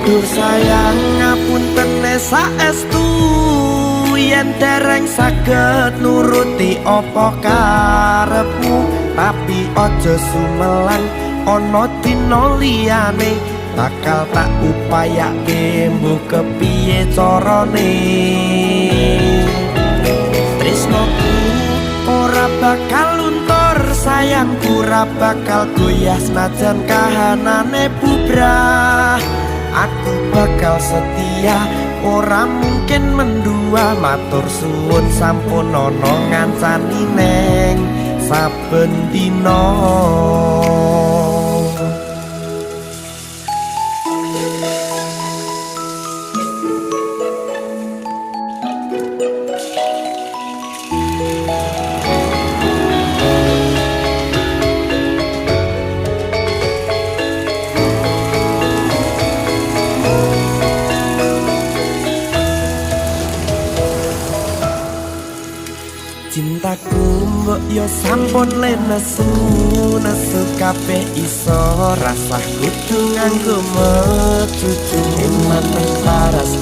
Duh sayang, ngapuntene saestu yen dereng saged nuruti apa karepmu, tapi aja sumelang, ana dina liyane bakal tak upayake, mbuh kepiye carane. Tresnoku ora bakal luntur, sayangku ora bakal goyah, senajan kahanane bubrah. Aku bakal setia, ora mungkin mendua. Matur suwun sampun ana ngancani neng saben dina. Cintaku mbok yo sampun le nesu, nesu kabeh iso, rasah kudu nganggo mecucu. Eman paras.